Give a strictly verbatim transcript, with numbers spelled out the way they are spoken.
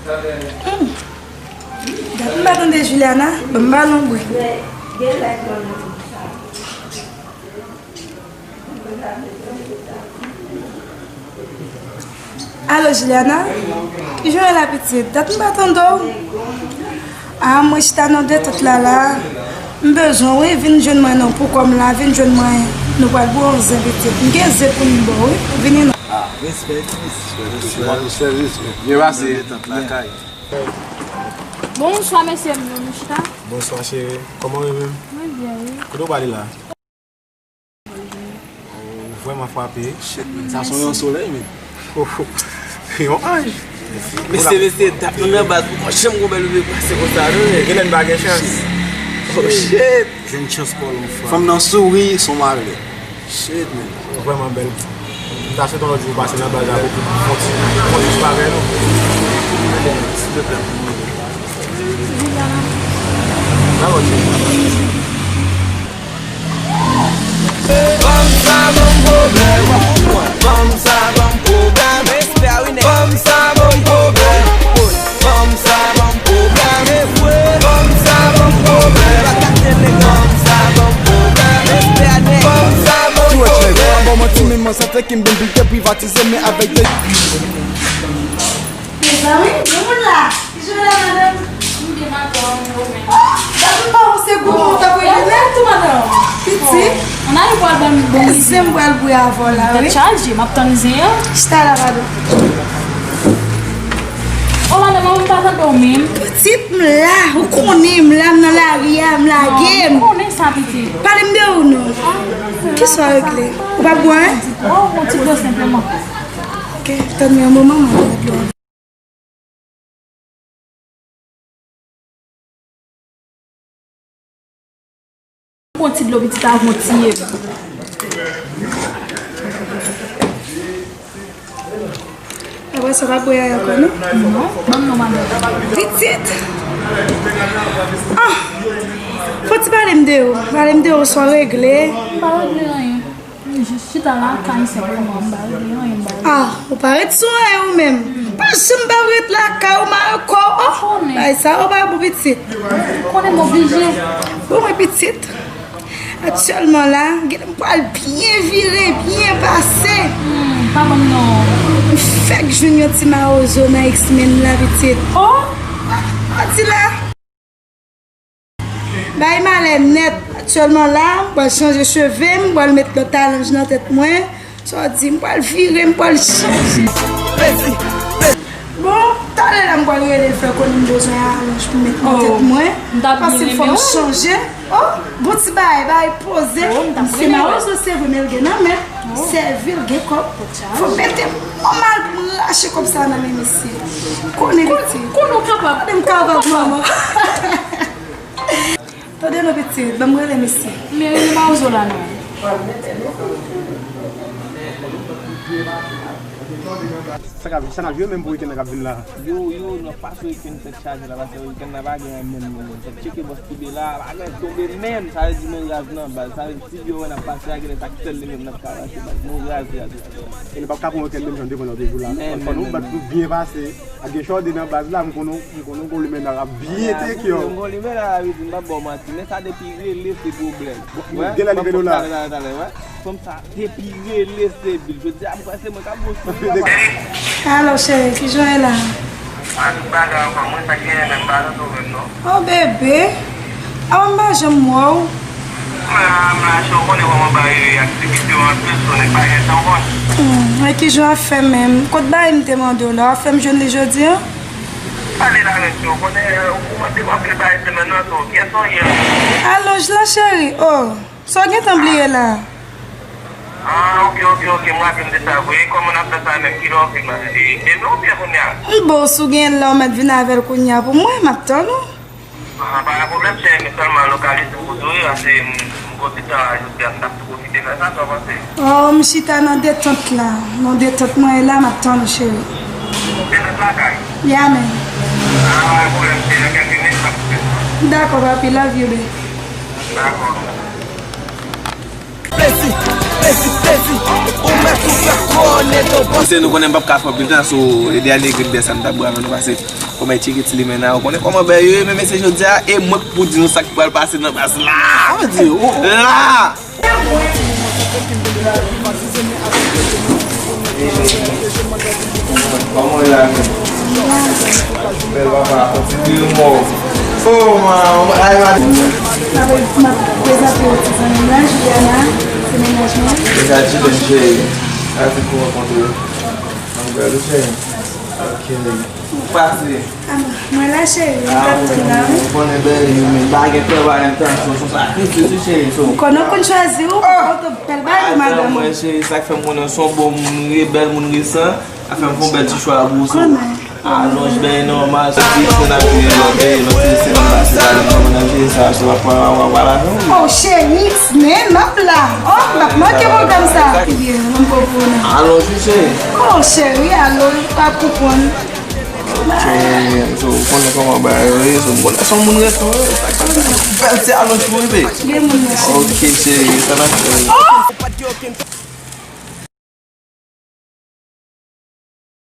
Hmm. Dat m pa tande Juliana, ban m ba l yon bri. Alo, Juliana? Kijan w ye la, pitit? Dat m pa tande w. A, mwen chita nan detant la, la. M bezwen w, wi, vin jwenn mwen non, pou kòm la, vin jwenn mwen. Nou pral bwè yon zen, pitit. M gen zen pou m ba w, wi. Vini non. Ah, respè, respè, respè. Byen pase. Detant lakay. Bonswa, mesye, nou chita? Bonswa, cheri. Kòman w ye menm? Mwen byen, wi. Kote w prale la? Ou vrèman frape. Shit, men sa se yon solèy, men. Yon anj. Mesye, mesye, dat nou nan baz, poko janm gon bèl bebe pase konsa, non, men. Genlè n pa gen chans. Oh, shit. Jwenn chans pa w yon fwa. Fanm nan souri, se yon malè. Shit, man. Ou vrèman bèl. M ta swete yon lòt jou pase nan baz la pou fon ti, fon ti bagay, non. Silvouplè. Dakò, cheri. Fanm sa ban m pwoblèm. Fanm sa ban m pwoblèm. Fanm sa ban m pwoblèm. Fanm sa ban m pwoblèm. Fanm sa ban m pwoblèm. Fanm sa ban m pwoblèm. Fanm sa ban m pwoblèm. Bon, mwen ti men mwen santi ki m vin pil te privatize, men avèk de. Mezanmi, bon moun la. Kijan w ye la, madanm? M byen, madanm, ou menm? Oh, dat m pa wè w, se gwo moun w t ap rele menm tou, madanm. Pitit. Ann ale pral ban m, ban m. Zen m pral bwè avè w la, wi. Tèt chaje, m ap tann zen an. Chita la, madanm. Oh, madanm, mwen m pa tande w menm. Pitit, m la, ou konnen m la, m nan lari a, m lage m. Non, m konnen sa, pitit. Pale m de ou non. Ah, se la. Kisa w regle? Ou pa bwè? Oh, yon ti dlo senpleman. Ok, tann yon moman, mwen pral bwè dlo. Pran ti dlo pitit avan w tiye m. Apre sa, w pa bwè ankò, non? Non, ban m non, madanm. Pitit! Ah! Fò w ti pale m de ou. Pale m de ou, sa w regle. M pa regle anyen. M jis chita lakay senpleman, m pa regle anyen, m pa regle. Ah, ou pa ret sou anyen ou menm. Pa janm pa ret lakay ou, mare kò w. Oh, bagay sa yo pa bon pitit. Konnen m oblije. Bon, mwen pitit. Aktyèlman la, genlè m pral byen vire, byen pase. Hmm, pa ban m non. M fèk jwenn yon ti mawozo nan X-Men la, pitit. Oh! Pati la. Bay malè nèt. Aktyèlman la, m pral chanje cheve m, m pral met lòt alonj nan tèt mwen. Sa w di, m pral vire, m pral chanje. Bon, talè la m pral rele l fè konnen m bezwen alonj pou m met nan tèt mwen. Paske fò m chanje. Oh, bon ti bagay, bagay poze. Se mawozo se vre, men l gen nan men. Sèvi l, gen kòb. Fò m mete m nòmal pou m rache kòb sa nan men misye. Konnen pitit. Konnen w kapab. Konnen m kapab, manman. Tande non pitit, ban m rele misye. Men rele mawozo la non. Sa k ap, sa n ap jwe menm pou wikenn nan k ap vin la? Yo, yo, n ap pase wikenn tèt chaje la, pase wikenn nan pa gen anyen menm, menm, menm. Tèt tcheke bòs kibe la, pa gen tonbe menm, sa vle di mwen raz nan baz, sa vle di si yo wè n ap pase a, genlè sa k sèl li menm n ap ka rache baz, mwen raz, raz, raz, raz. E nou p ap ka pran wikenn menm jan devan nan de jou la, non? Fò nou bat nou byen pase. Ap gen chòde nan baz la, m konnen, m konnen w gon limena k ap byen teke w. M gon limena la, wi, m p ap ba w manti, men sa depi rele se pwoblèm. Bon, genlè li rele w la. Talè, talè, talè, wè. Fanm sa depi rele se bil. Jodi a, m kwè se mwen k ap gon sou li la. Alo, cheri, kijan w ye la? A, tout bagay ankò, mwen sa k genyen menm, m pa tande w menm, non. Oh, bebe. Avan m pa janm wè w. Mwen, mwen mache, w konnen kòman bagay yo ye, aktivite yo anpil, sou nèg pa gen tan, w konnen. Hmm, men kijan w ap fè menm? Kot bagay m te mande w la, w ap fè m jwenn li jodi a? Pale la, mesye, w konnen, ou mande m anpil bagay semèn nan, so, kiyès ou ye? Alonj lan, cheri. Oh, sa w gentan bliye la? Ah, ok, ok, ok, m raple m de sa vre. Kòman n ap fè sa menm? Kilè w vin la? E, demen oubyen kounye a? Bon, si w gen lè w mèt vin avè l kounye a pou mwen, m ap tann ou. Ah, pa gen pwoblèm, cheri, men sèlman lokalize m kote w ye a, se m, m gon ti tan la jodi a, m t ap tou pwofite fè sa, sa w panse? Oh, m chita nan detant la. Nan detant mwen ye la, m ap tann ou, cheri. Detant lakay? Yeah, man. Ah, pa gen pwoblèm, cheri, nan kèlke minit, m ap kite sa. Dakò, papi, love you, babe. Dakò. Plezi, plezi, plezi. Ou mèt ou fè kònèt ou. Mesye, nou konnen m p ap ka fè anpil tan, so, e dènye grenn bè sa m t ap bwè avan nou pase. Kòman e tcheke ti limena, ou konnen kòman bagay yo ye, men mesye jodi a, e mwen k pou di nou sa k pral pase nan baz la. Sa vle di, ou, ou la! Kòman w ye la menm? Bèl papa, kontinye mò. Oh, man, ay, man. M ap, m ap prezante w ti zanmi m nan, Juliana, se mennaj mwen. Congratulations, cheri. Happy pou rankontre w. Ann bèl, wi, cheri. Ok. Pase. Ah, mwen la, cheri, m t ap tou la, wi. Ou konnen bèl, men pa gen travay an tan, se yon sakrifis, wi, cheri, so. Ou konnen w konn chwazi w, ou konn bèl bagay pou madanm ou. Mwen, cheri, sa k fè m konnen se yon bon moun, rebèl, moun resan. Sa fè m fè yon bèl ti chwa pou ou, so. Alonj, bèl nòmal, se ti moun ap jere lòt, bèl lòt, se se moun ap jere sa, so, w ap, w ap, w ap, w ap. Oh, cheri, men m ap la. Oh, m ap manke pwogram sa. Ebyen, m konprann. Alonj, wi, cheri. Oh, cheri, alonj, pa konprann. Ok, so, ou konnen kòman bagay yo ye, so, m konnen se yon moun resan, wi, sa k fè bèl ti alonj pou ou, bebe. Gen moun resan. Ok, cheri, sa n ap fè. Oh!